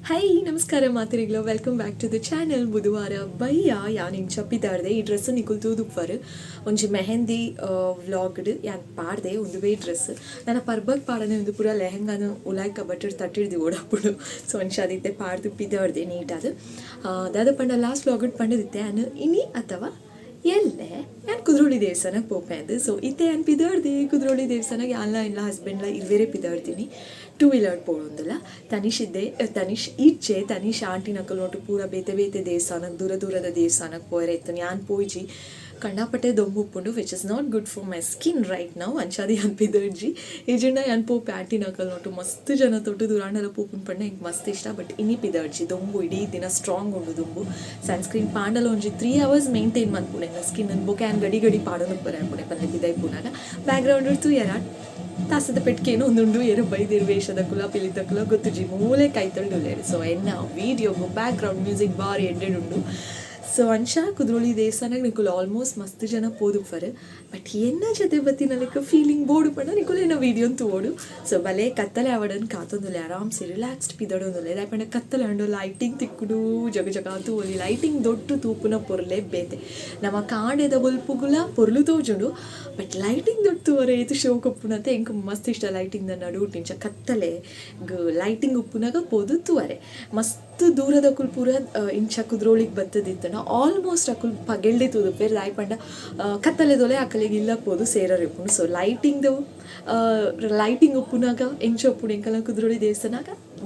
Hi ನಮಸ್ಕಾರ ಮಾತೆರೆಗ್ಲ, welcome back to the channel. ಬುಧವಾರ ಬಯ್ಯ ಯಾನ್ ಇಂಚ ಪಿದಾಡ್ದೆ. ಈ ಡ್ರೆಸ್ ನಿಕುಲು ತೂದುಪ್ಪರ್. ಒಂಜಿ ಮೆಹಂದಿ ವ್ಲಾಗ್ಡ್ ಯಾನ್ ಪಾಡ್ದೆ ಉಂದುವೇ ಡ್ರೆಸ್. ನನ ಪರ್ಬಗ್ ಪಾಡನೆ ಉಂದು ಪೂರ ಲೆಹಂಗಾನ ಉಲಾಯಿ ಕಬಟಡ್ ತಟ್ಟಿಡ್ದು ಓಡಾಪುಂಡು. ಸೊ ಅಂಚಾದ್ ಇತ್ತೆ ಪಾಡ್ದು ಪಿದಾಡ್ದೆ ನೀಟಾದ್. ದಾದ ಪಂಡ, ಲಾಸ್ಟ್ ವ್ಲಾಗ್ಡ್ ಪಂಡದಿತ್ತೆ ಯಾನ್ ಇನಿ ಅಥವಾ ಎಲ್ಲೆ ಯಾನ್ ಕುದ್ರೋಳಿ ದೇವಸ್ಥಾನಕ್ಕೆ ಪೋಪೆ. ಸೊ ಇತ್ತೆ ಯಾನ್ ಪಿದಾಡ್ದೆ ಕುದ್ರೋಳಿ ದೇವಸ್ಥಾನಕ್ಕೆ. ಯಾನ್ಲ ಇಲ್ಲ ಹಸ್ಬೆಂಡ್ಲ ಇರ್ವೇರೆ ಪಿದಾಡ್ತೀನಿ. ಟೂ ವೀಲರ್ ಪೋವೊಂದುಲ್ಲ. ತನಿಷ್ ಇದ್ದೆ, ತನಿಷ್ ಇಜ್ಜೆ. ತನಿಷ್ ಆಂಟಿನಕುಲು ಪೂರ ಬೇತೆ ಬೇತೆ ದೇವಸ್ಥಾನಕ್ಕೆ, ದೂರ ದೂರದ ದೇವಸ್ಥಾನಕ್ಕೆ ಪೋಯರೆ ಇತ್ತು. ಯಾನ್ ಪೋಯಿಜಿ. ಕಂಡಾಪಟ್ಟೆ ದೊಂಬು ಉಪ್ಪುಂಡು, which is not good for my skin right now. ಅಂಚಾದ್ ಯಾನ್ ಪಿದಡ್ಜಿ. ಇಜ್ಜಿಂಡ ಯಾನ್ ಪೋಪೆ ಆಂಟಿನಕಲ್ ನೋಟು. ಮಸ್ತ್ ಜನ ತೊಟ್ಟು ದೂರಾಂಡಲ ಪೋಪುನ್ ಪಂಡ ಎಂಕ್ ಮಸ್ತ್ ಇಷ್ಟ. ಬಟ್ ಇನಿ ಪಿದಡ್ಜಿ. ದೊಂಬು ಇಡೀ ದಿನ ಸ್ಟ್ರಾಂಗ್ ಉಂಡು ದೊಂಬು. ಸನ್ಸ್ಕ್ರೀನ್ ಪಾಂಡಲ ಒಂಜಿ 3 ಅವರ್ಸ್ ಮೇಂಟೈನ್ ಮನ್ಪುಂಡು ಎನ್ನ ಸ್ಕಿನ್. ಬೊಕ ಯಾನ್ ಗಡಿ ಗಡಿ ಪಾಡೊಂದು ಉಪ್ಪರೆ ಆಪುಂಡೆ ಪಂಡ ಪಿದೈ ಪೋನಾಗ. ಬ್ಯಾಕ್ಗ್ರೌಂಡ್ ತೂಯರ, ತಾಸದ ಪೆಟ್ಕೇನು ಒಂದುಂಡು. ಏರು ಬೈದಿರ್ ವೇಷದಕುಲ ಪಿಲಿತಕುಲ ಗೊತ್ತುಜಿ, ಮೂಲೆ ಕೈತಲ್ಡ್ ಉಲ್ಲೆರ್. ಸೊ ಎನ್ನ ವೀಡಿಯೋಗು ಬ್ಯಾಕ್ಗ್ರೌಂಡ್ ಮ್ಯೂಸಿಕ್ ಬಾರಿ ಎಡ್ಡೆಡ್ ಉಂಡು. ಸೊ ಅಂಚ ಕುದ್ರೋಳಿ ದೇವಸ್ಥಾನಕ್ಕೆ ನಿಕುಲು ಆಲ್ಮೋಸ್ಟ್ ಮಸ್ತ್ ಜನ ಪೋದುಪ್ಪರ್. ಬಟ್ ಎನ್ನ ಜೊತೆ ಬತ್ತಿನ ಫೀಲಿಂಗ್ ಬೋಡು ಪಂಡ ನಿಕುಲು ಎನ್ನ ವೀಡಿಯೋನ್ ತೂವೊಡು. ಸೊ ಬಲೆ ಕತ್ತಲೆ ಆವಡನ್ ಕಾತೊಂದುಲ್ಲೆ. ಆರಾಮ್ಸೆ ರಿಲ್ಯಾಕ್ಸ್ಡ್ ಪಿದಡೊಂದುಲ್ಲೆ. ದಾಯೆ ಪಂಡ ಕತ್ತಲೆ ಆಂಡ ಲೈಟಿಂಗ್ ತಿಕ್ಕುಡು, ಜಗ ಜಗ ತೂವೊಲಿ. ಲೈಟಿಂಗ್ ದೊಡ್ಡ ತೂಪುನ ಪೊರ್ಲೆ ಬೇತೆ. ನಮ್ಮ ಕಾಂಡೆದ ಬೊಲ್ಪುಗುಲ ಪೊರ್ಲು ತೋಜುಂಡು, ಬಟ್ ಲೈಟಿಂಗ್ ದೊಡ್ಡ ತೂವರೆ ಏತ್ ಶೋಕ್ ಉಪ್ಪುನತೆ. ಎಂಕ್ ಮಸ್ತ್ ಇಷ್ಟ ಲೈಟಿಂಗ್ ದ ನಡುಟು ಇಂಚ ಕತ್ತಲೆ ಲೈಟಿಂಗ್ ಉಪ್ಪುನಾಗ ಪೋದು ತೂವರೆ. ಮಸ್ತ್ ದೂರದಕುಲು ಪೂರ ಇಂಚ ಕುದ್ರೋಳಿಗೆ ಬತ್ತದಿತ್ತಂಡ ಆಲ್ಮೋಸ್ಟ್ ಅಕುಲು ಪಗೆಲ್ಡೆ ತೂದುಪ್ಪೆರ್. ದಾಯೆ ಪಂಡ ಕತ್ತಲೆದೊಲೆ ಅಕಲೆಗ್ ಇಲ್ಲ ಪೋದು ಸೇರರೆ ಉಪ್ಪುಂಡು. ಸೊ ಲೈಟಿಂಗ್ ಉಪ್ಪುನಾಗ ಎಂಚ ಉಪ್ಪುಂಡು ಎಂಕಲ್ನ ಕುದ್ರೋಳಿ ದೇವಸ್ಥಾನ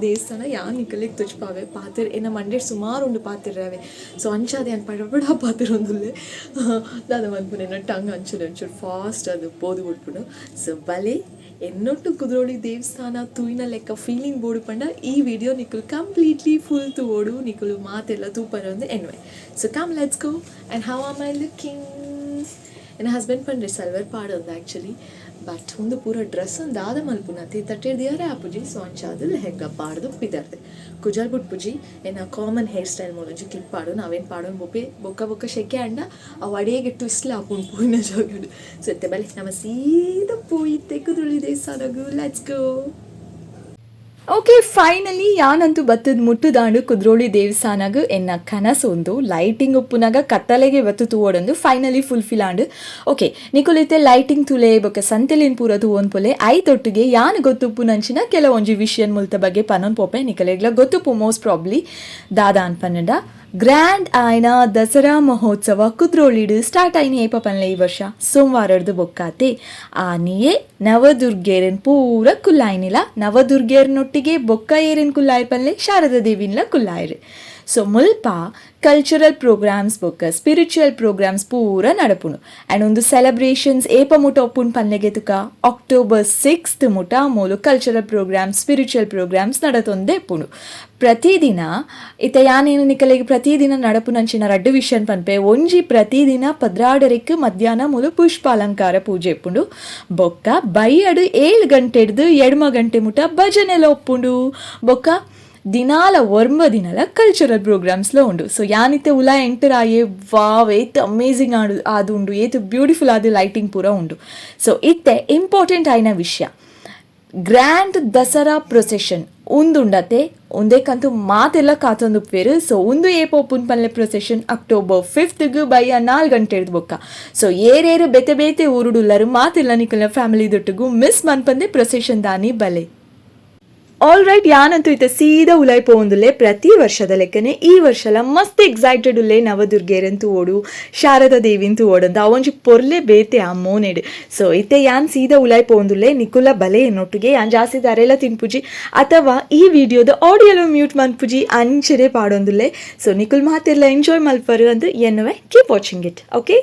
ದೇವಸ್ಥಾನ ಯಾನ್ ನಿಕಲೆಗ್ ತೋಜ್ಪಾವೆ. ಪಾತೆರ್ ಎನ್ನ ಮಂಡೆಡ್ ಸುಮಾರು ಉಂಡು ಪಾತೆರ್ರವೆ. ಸೊ ಅಂಚಾದ್ ಯಾನ್ ಪಡ ಪಡ ಪಾತೆರೊಂದುಲ್ಲೆ. ದಾದ ಮನ್ಪುನೆ, ಎನ್ನ ಟಂಗ್ ಅಂಚನೆ ಒಂಚೂರು ಫಾಸ್ಟ್ ಅದು ಪೋದು ಬುಡ್ಪುಂಡು. ಸೊ ಬಲೆ, ಎನ್ನೊಟ್ಟು ಕುದ್ರೋಳಿ ದೇವಸ್ಥಾನ ತೂಯಿನ ಲೆಕ್ಕ ಫೀಲಿಂಗ್ ಬೋಡು ಪಂಡ ಈ ವಿಡಿಯೋ ನಿಕುಲು ಕಂಪ್ಲೀಟ್ಲಿ ಫುಲ್ ತೂವೊಡು. ನಿಕುಲು ಮಾತೆಲ್ಲ ತೂಪರ ಒಂದು ಎನ್ನುವೆ. So come, let's go. And how am I looking? ಎನ್ನ ಹಸ್ಬೆಂಡ್ ಪಂಡ್ರೆ ಸಲ್ವಾರ್ ಪಾಡೊಂದು ಆ್ಯಕ್ಚುಲಿ, ಬಟ್ ಒಂದು ಪೂರ ಡ್ರೆಸ್ ಒಂದು ದಾದ ಮಲ್ಪುನತೆ, ತಟ್ಟೆಡ್ದು ಆಪುಜಿ. ಸೊ ಅಂಚಾದ್ ಲೆಹೆಂಗ ಪಾಡ್ದು ಪಿದರ್ದೆ. ಕುಜಲ್ ಬುಡ್ಪುಜಿ. ಎನ್ನ common hair style ಮೂಲೊಂಜಿ clip ಪಾಡು ನಾವೇನು ಪಾಡೋನ್ ಬೊಪ್ಪೆ. ಬೊಕ್ಕ ಬೊಕ್ಕ ಶೆಕೆ ಅಂಡ ಅವು ಅಡೇಗೆ ಟ್ವಿಸ್ಟ್ಲ ಆಪುಂಡು ಪೋಯಿನ ಜಾಗಡ್. ಸೊ ಇತ್ತೆ ಬಲೆ, ನಮ್ಮ ಸೀದಾ ಪೋಯಿತ್ತೆ Kudroli ದೇವಸ್ಥಾನಗು. Let's go. Okay, finally ಯಾನಂತೂ ಬತ್ತದ ಮುಟ್ಟುದಾಂಡು ಕುದ್ರೋಳಿ ದೇವಸ್ಥಾನಗ್. ಎನ್ನ ಕನಸು ಒಂದು ಲೈಟಿಂಗ್ ಉಪ್ಪುನಾಗ ಕತ್ತಲೆಗೆ ಬತ್ತು ತೂವೊಡೊಂದು ಫೈನಲಿ ಫುಲ್ಫಿಲ್ ಆಂಡ್. ಓಕೆ, ನಿಕುಲಿತೆ ಲೈಟಿಂಗ್ ತುಲೆ, ಬೊಕ ಸಂತೆಲಿನ್ ಪೂರ ತೂವೊನ್ ಪೋಲೆ. ಐತೊಟ್ಟಿಗೆ ಯಾನ್ ಗೊತ್ತುಪ್ಪುನಂಚಿನ ಕೆಲವೊಂಜಿ ವಿಷಯನ್ ಮುಲ್ತ ಬಗ್ಗೆ ಪನೊನ್ ಪೋಪೆ. ನಿಕಲೆಗ್ಲ ಗೊತ್ತುಪ್ಪು ಮೋಸ್ಟ್ ಪ್ರಾಬ್ಲಿ. ದಾದ ಅನ್ಪನ್ನಡ, ಗ್ರ್ಯಾಂಡ್ ಆಯ್ನ ದಸರಾ ಮಹೋತ್ಸವ ಕುದ್ರೋಳಿಡ್ ಸ್ಟಾರ್ಟ್ ಆಯ್ನ ಏಪ ಪನ್ಲೆ? ಈ ವರ್ಷ ಸೋಮವಾರಡ್ದು ಬೊಕ್ಕಾತೆ. ಆನಿಯೇ ನವದುರ್ಗೇರನ್ ಪೂರ ಕುಲ್ಲಾಯ್ನಿಲ. ನವದುರ್ಗೇರ್ನೊಟ್ಟಿಗೆ ಬೊಕ್ಕ ಏರಿನ್ ಕುಲ್ಲಾಯ್ ಪನ್ಲೆ? ಶಾರದಾ ದೇವಿನ್ಲ ಕುಲ್ಲಾಯ್ರು. ಸೊ ಮುಲ್ಪ ಕಲ್ಚರಲ್ ಪ್ರೋಗ್ರಾಮ್ಸ್ ಬೊಕ್ಕ ಸ್ಪಿರಿಚುವಲ್ ಪ್ರೋಗ್ರಾಮ್ಸ್ ಪೂರ ನಡಪುಂಡು. ಆ್ಯಂಡ್ ಒಂದು ಸೆಲೆಬ್ರೇಷನ್ಸ್ ಏಪ ಮುಟ ಒಪ್ಪುಂಡು ಪನ್ಲೆಗೆ ತುಕ? ಅಕ್ಟೋಬರ್ 6 ಮುಟ ಮೂಲು cultural programmes, spiritual programmes ನಡತೊಂದೇ ಇಪ್ಪುಂಡು ಪ್ರತಿದಿನ. ಇತ್ತೆ ಯಾನೇನು ನಿಕಲೆಗ್ ಪ್ರತಿದಿನ ನಡಪುನಂಚಿನ ರಡ್ಡು ವಿಷಯನ್ ಪನ್ಪೆ. ಒಂಜಿ, ಪ್ರತಿದಿನ 12:30ಕ್ಕೆ ಮಧ್ಯಾಹ್ನ ಮೂಲು ಪುಷ್ಪಾಲಂಕಾರ ಪೂಜೆ ಇಪ್ಪುಂಡು. ಬೊಕ್ಕ ಬೈಯಡು 7 ಗಂಟೆಡ್ದು 8 ಗಂಟೆ ಮುಟ ಭಜನೆಲ ಒಪ್ಪುಂಡು. ಬೊಕ್ಕ ದಿನಾಲ 9 ದಿನಲ ಕಲ್ಚರಲ್ ಪ್ರೋಗ್ರಾಮ್ಸ್ಲ ಉಂಡು. ಸೊ ಯಾನಿತ್ತೆ ಉಲ ಎಂಟರ್ ಆಯೆ. ವಾವ್, ಏತ್ ಅಮೇಸಿಂಗ್ ಆಡು ಅದು ಉಂಡು, ಏತ್ ಬ್ಯೂಟಿಫುಲ್ ಆದ ಲೈಟಿಂಗ್ ಪೂರ ಉಂಡು. ಸೊ ಇತ್ತೆ ಇಂಪಾರ್ಟೆಂಟ್ ಆಯಿನ ವಿಷಯ, ಗ್ರ್ಯಾಂಡ್ ದಸರಾ ಪ್ರೊಸೆಷನ್ ಉಂದುಂಡತೆ. ಉಂದೆಕಂತೂ ಮಾತೆಲ್ಲ ಕಾತೊಂದುಪ್ಪೇರು. ಸೊ ಉಂದು ಏಪ ಒಪ್ಪುನ್ ಪನ್ಲೆ? ಪ್ರೊಸೆಷನ್ ಅಕ್ಟೋಬರ್ 5ಗ್ ಬಯ್ಯ 4 ಗಂಟೆಡ್ದು ಬೊಕ್ಕ. ಸೊ ಏರೇರು ಬೇತೆ ಬೇತೆ ಊರುಡುಲ್ಲರು ಮಾತೆಲ್ಲ ನಿಕಲ್ನ ಫ್ಯಾಮಿಲಿ ದೊಟ್ಟುಗು ಮಿಸ್ ಮನ್ಪಂದೆ ಪ್ರೊಸೆಷನ್ ದಾನಿ ಬಲೆ. ಆಲ್ ರೈಟ್, ಯಾನಂತೂ ಇತ್ತ ಸೀದಾ ಉಲಾಯ್ ಪೋವೊಂದುಲ್ಲೆ. ಪ್ರತಿ ವರ್ಷದ ಲೆಕ್ಕನೆ ಈ ವರ್ಷಲ ಮಸ್ತ್ ಎಕ್ಸೈಟೆಡ್ ಉಲ್ಲೆ. ನವದುರ್ಗೆರಂತೂ ಓಡು, ಶಾರದಾ ದೇವಿಂತೂ ಓಡಂತ ಅವೊಂಜಿ ಪೊರ್ಲೆ ಬೇತೆ ಆ ಮೋನೆಡ್. ಸೊ ಇತ್ತೆ ಯಾನ್ ಸೀದಾ ಉಲಾಯ್ ಪೋವೊಂದುಲ್ಲೆ. ನಿಕುಲ ಬಲೆ ಎನ್ನೊಟ್ಟಿಗೆ. ಯಾನ್ ಜಾಸ್ತಿ ದಾರೆಲ್ಲ ತಿನ್ಪುಜಿ ಅಥವಾ ಈ ವಿಡಿಯೋದ ಆಡಿಯೋಲು ಮ್ಯೂಟ್ ಮನ್ಪುಜಿ, ಅಂಚನೆ ಪಾಡೊಂದುಲ್ಲೆ. ಸೊ ನಿಕುಲ್ ಮಾತೆಲ್ಲ ಎಂಜಾಯ್ ಮಲ್ಪರು ಅಂದ್ ಎನ್ನುವೆ. Keep watching it, okay.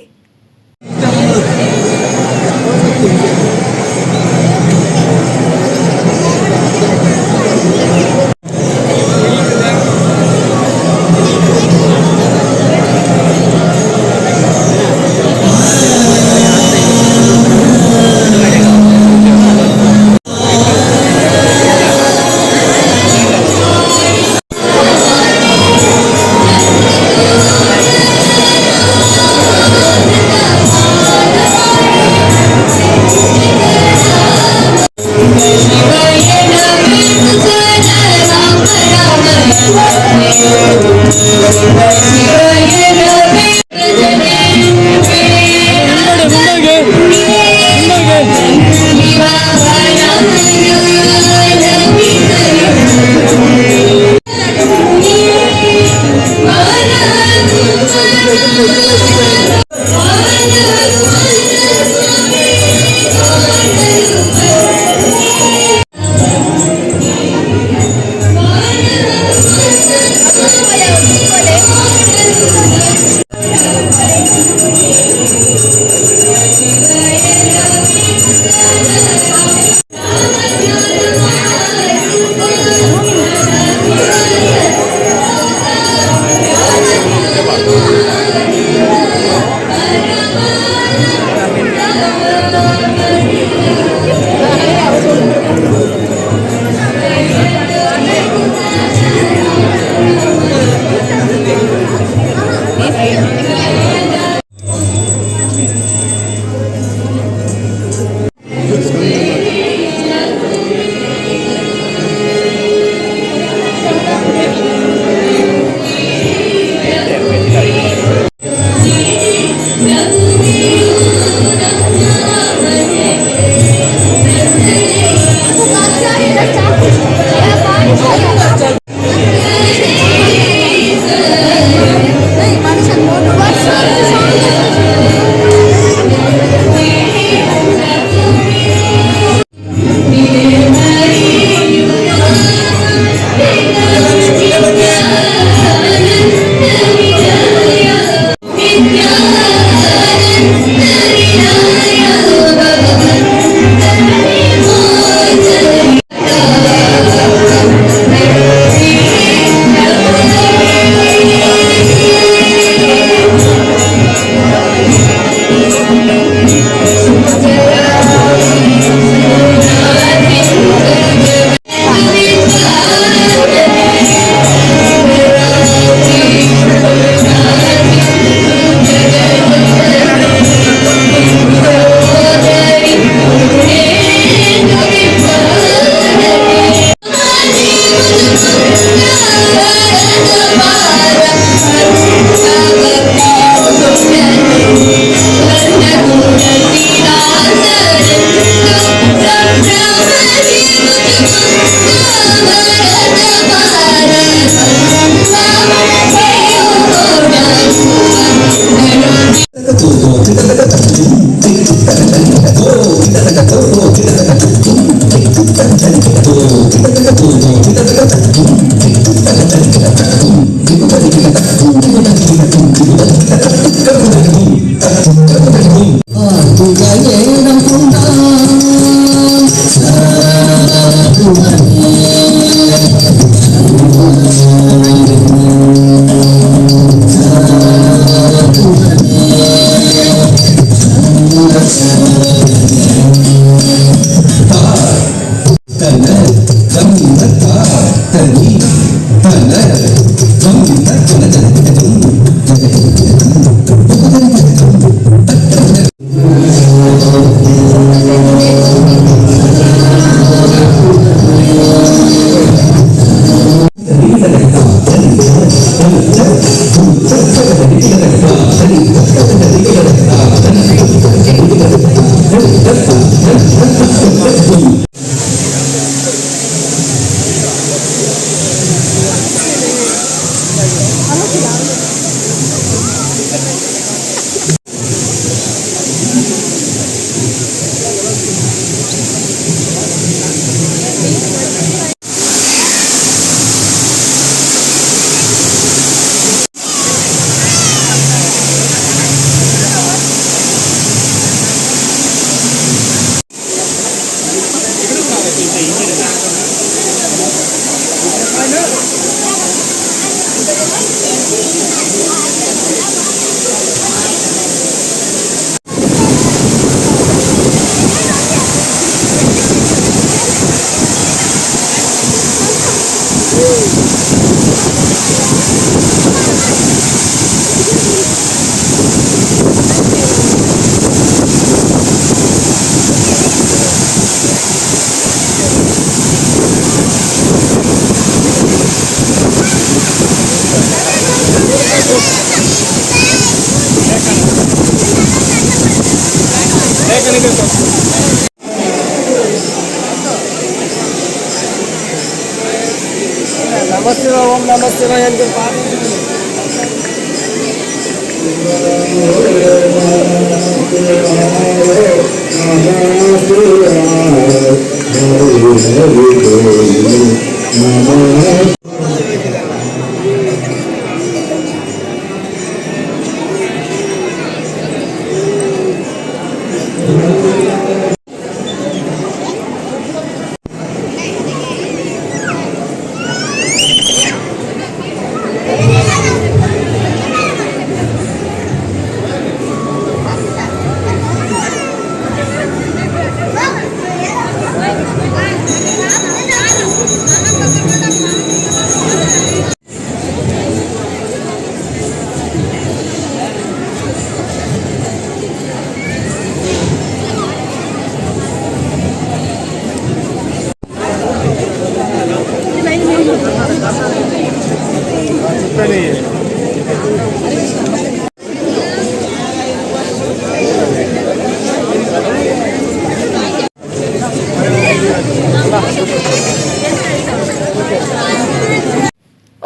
नमस्ते ओम नमस्ते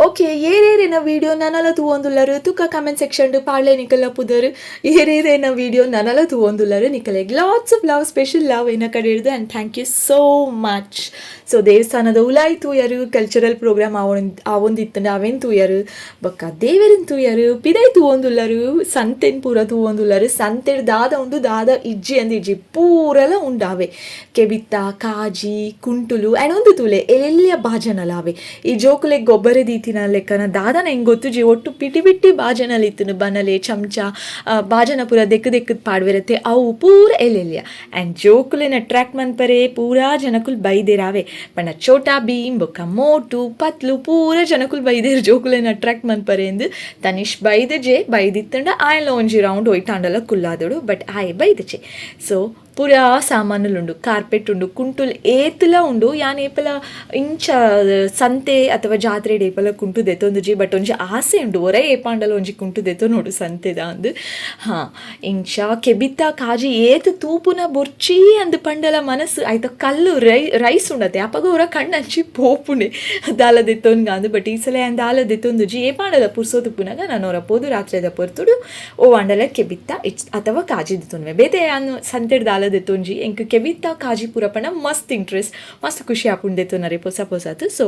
ಓಕೆ, ಏರೇರೇನ ವಿಡಿಯೋ ನನಲ ತೂವೊಂದುಲ್ಲರು ತುಕ ಕಮೆಂಟ್ ಸೆಕ್ಷನ್ ಪಾಡ್ಲೆ ನಿಕಲ್ನ ಪುದರ್. ಏರೇರೇನ ವಿಡಿಯೋ ನನಲ ತೂವೊಂದುಲ್ಲರು ನಿಕಲೆಗ್ lots of love, special love ಎನ್ನ ಕಡೆ ಹಿಡ್ದು and thank you so much. So ದೇವಸ್ಥಾನದ ಉಲಾಯಿ ತೂಯರು, ಕಲ್ಚರಲ್ ಪ್ರೋಗ್ರಾಮ್ ಆವೊಂದಿತ್ತಂಡ ಅವೇನ್ ತೂಯರು, ಬೊಕ್ಕ ದೇವೆರೆನ್ ತೂಯರು, ಪಿದೈ ತೂವೊಂದುಲ್ಲರು, ಸಂತೆನ್ ಪೂರ ತೂವೊಂದುಲ್ಲರು. ಸಂತೆಡ್ ದಾದ ಉಂಡು ದಾದ ಇಜ್ಜಿ ಅಂದ್ ಇಜ್ಜಿ ಪೂರಲ ಉಂಡಾವೆ. ಕೆಬಿತ್ತ, ಕಾಜಿ, ಕುಂಟುಲು ಆ್ಯಂಡ್ ಒಂದು ತೂಲೆ ಎಲ್ಲೆಲ್ಲಿಯ ಬಾಜನಲ ಅವೆ. ಈ ಜೋಕುಲೆಗ್ ಗೊಬ್ಬರ ದೀತಿನ ಲೆಕ್ಕನ ದಾದನ ಹೆಂಗೆ ಗೊತ್ತುಜಿ, ಒಟ್ಟು ಪಿಟಿ ಬಿಟ್ಟಿ ಬಾಜನಲ್ ಇತ್ತುನು. ಬನಲೆ, ಚಮಚ, ಬಾಜನ ಪೂರ ದೆಕ್ಕು ದೆಕ್ಕದ್ ಪಾಡ್ವೆರತ್ತೆ, ಅವು ಪೂರ ಎಲ್ಲೆಲ್ಲಿಯ. ಆ್ಯಂಡ್ ಜೋಕುಲೆನ್ ಅಟ್ರಾಕ್ಟ್ ಮನ್ಪರೆ ಪೂರಾ ಜನಕುಲ್ ಬೈದೇರಾವೆ. ಪಂಡ ಚೋಟಾ ಭೀಮ್ ಬೊಕ್ಕ ಮೋಟು ಪತ್ಲು ಪೂರ ಜನಕುಲ್ ಬೈದೇರು ಜೋಕುಲೆನ್ ಅಟ್ರಾಕ್ಟ್ ಮನ್ಪರೆ ಎಂದು. ತನಿಷ್ ಬೈದಜೆ, ಬೈದಿತ್ತಂಡ ಆಯಲ ಒಂಜಿ ರೌಂಡ್ ಒಯ್ತಾಂಡಲ ಕುಲ್ಲಾದೋಡು, ಬಟ್ ಆಯೆ ಬೈದಜೆ. ಸೊ ಪೂರಾ ಸಾಮಾನುಲು, ಕಾರ್ಪೆಟ್ ಉಂಡು, ಕುಂಟುಲ್ ಏತುಲ ಉಂಡು. ಯಾನ್ ಏಪಲ ಇಂಚ ಸಂತೆ ಅಥವಾ ಜಾತ್ರೆ ಏಪಲ ಕುಂಟು ದೆತ್ತೊಂದುಜಿ, ಬಟ್ ಒಂಜಿ ಆಸೆ ಉಂಡು, ಒರ ಏಪಾಂಡಲ ಒಂಜಿ ಕುಂಟು ದೆತ್ತೊನೊಡು ಸಂತೆದ ಅಂದ್. ಹಾಂ, ಇಂಚ ಕೆಬಿತ್ತ ಕಾಜಿ ಏತ್ ತೂಪುನ ಬೊರ್ಚಿ ಅಂದ್ ಪಂಡಲ ಮನಸ್ಸು ಐತ ಕಲ್ಲು ರೈಸ್ ಉಂಡತೆ ಅಪಗ ಒರ ಕಣ್ಣಂಚಿ ಪೋಪುಣೆ ದಾಲ ದೆತ್ತೊನ್ಗ ಅಂದ್. ಬಟ್ ಈ ಸಲ ಯಾನ್ ದಾಲ ದೆತ್ತೊಂದುಜಿ. ಏಪಾಂಡಲ ಪುರ್ಸೋತುಪ್ಪುನಗ ನಾನು ಒರ ಪೋದು ರಾತ್ರಿದ ಪೊರ್ತುಡು ಓ ಆಂಡಲ ಕೆಬಿತ್ತ ಅಥವಾ ಕಾಜಿ ದೆತ್ತೊನ್ವೆ. ಬೇತೆ ಯಾನ್ ಸಂತೆಡ್ ದಾಲ ದೆತ್ತೊಂಜಿ. ಎಂಕ್ ಕೆಬಿತ್ತ ಕಾಜಿ ಪೂರ ಪಂಡ ಮಸ್ತ್ ಇಂಟ್ರೆಸ್ಟ್, ಮಸ್ತ್ ಖುಷಿ ಆಪುಂಡು ದೆತ್ತೊನರೆ ಪೊಸ ಪೊಸತ್. ಸೊ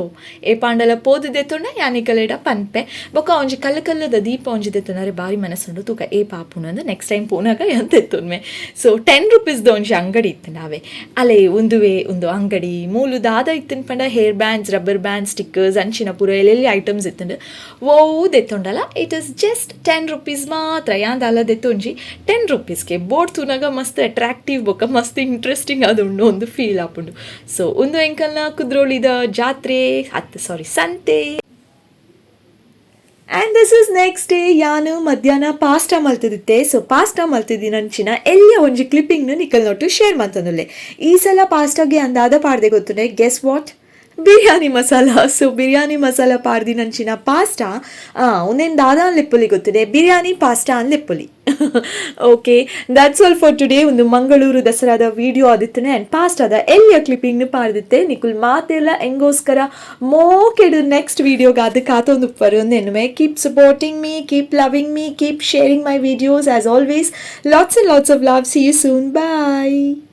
ಏಪಾಂಡಲ ಪೋದು ದೆತ್ತೊಂಡ ಯಾನ್ ನಿಕಲೆಡ ಪನ್ಪೆ. ಬೊಕ್ಕ ಒಂಜಿ ಕಲ್ಲು ಕಲ್ಲುದ ದೀಪ ಒಂಜಿ ದೆತ್ತೊನರೆ ಬಾರಿ ಮನಸ್ಸುಂಡು. ತೂಕ ಏಪ ಆಪುಂಡು ಅಂದ್, ನೆಕ್ಸ್ಟ್ ಟೈಮ್ ಪೋನಾಗ ಯಾನ್ ದೆತ್ತೊನ್ವೆ. ಸೊ 10 ರುಪೀಸ್ದ ಒಂಜಿ ಅಂಗಡಿ ಇತ್ತು ನಾವೇ ಅಲೆ ಉಂದುವೆ ಒಂದು ಅಂಗಡಿ. ಮೂಲು ದಾದ ಇತ್ತಿನ ಪಂಡ hair bands, rubber band, stickers ಅಂಚಿನ ಪೂರ ಎಲ್ಲೆಲ್ಲಿ items ಇತ್ತುಂಡು. ಓವು ದೆತ್ತೊಂಡಲ it is just 10 rupees ಮಾತ್ರ. ಯಾನ್ ದಾಲ ದೆತ್ತೊಂಜಿ 10 ರುಪೀಸ್ಗೆ. ಬೋರ್ಡ್ ತೂನಾಗ ಮಸ್ತ್ ಅಟ್ರಾಕ್ಟಿವ್ ಬೊಕ್ಕ ಮಸ್ತ್ ಇಂಟ್ರೆಸ್ಟಿಂಗ್ ಅದು ಉಂಡು ಒಂದು ಫೀಲ್ ಆಪುಂಡು. ಸೊ ಒಂದು ಎಂಕಲ್ನ ಕುದ್ರೋಳಿದ ಜಾತ್ರೆ ಅತ್ತು ಸಾರಿ ಸಂತೆ. And this is next day. ಯಾನು ಮಧ್ಯಾಹ್ನ ಪಾಸ್ಟಾ ಮಲ್ತಿದ್ದೆ. ಸೊ ಪಾಸ್ಟಾ ಮಲ್ತಿದ್ದಿನಂಚಿನ ಎಲ್ಲ ಒಂಜಿ ಕ್ಲಿಪ್ಪಿಂಗ್ನು ನಿಕಲ್ ನೊಟ್ಟು ಶೇರ್ ಮಂತೊಂದುಲ್ಲೆ. ಈ ಸಲ ಪಾಸ್ಟಾಗೆ ಅಂದಾದ ಪಾಡ್ದೆ ಗೊತ್ತುಂಡೆ? Guess what? Biryani masala. So biryani masala ಪಾಡ್ದಿನಂಚಿನ pasta ಒಂದೇನು ದಾದ ಲೆಪ್ಪುಲಿ ಗೊತ್ತಿದೆ? ಬಿರಿಯಾನಿ ಪಾಸ್ಟಾ ಅನ್ಲೆಪ್ಪುಲಿ. Okay, that's all for today. ಒಂದು ಮಂಗಳೂರು ದಸರಾದ ವಿಡಿಯೋ ಆದಿತ್ತನೆ ಆ್ಯಂಡ್ ಪಾಸ್ಟಾದ ಎಲ್ಲಿಯ ಕ್ಲಿಪ್ಪಿಂಗ್ನು ಪಾಡ್ದಿತ್ತೆ. ನಿಕುಲ್ ಮಾತೆಲ್ಲ ಎಂಗೋಸ್ಕರ ಮೋಕೆಡು ನೆಕ್ಸ್ಟ್ ವಿಡಿಯೋಗಾದ ಕಾತೊಂದುಪ್ಪರು ಒಂದೆನ್ನುಮೆ. Keep supporting me, keep loving me, keep sharing my videos. As always, lots and lots of love. See you soon. Bye.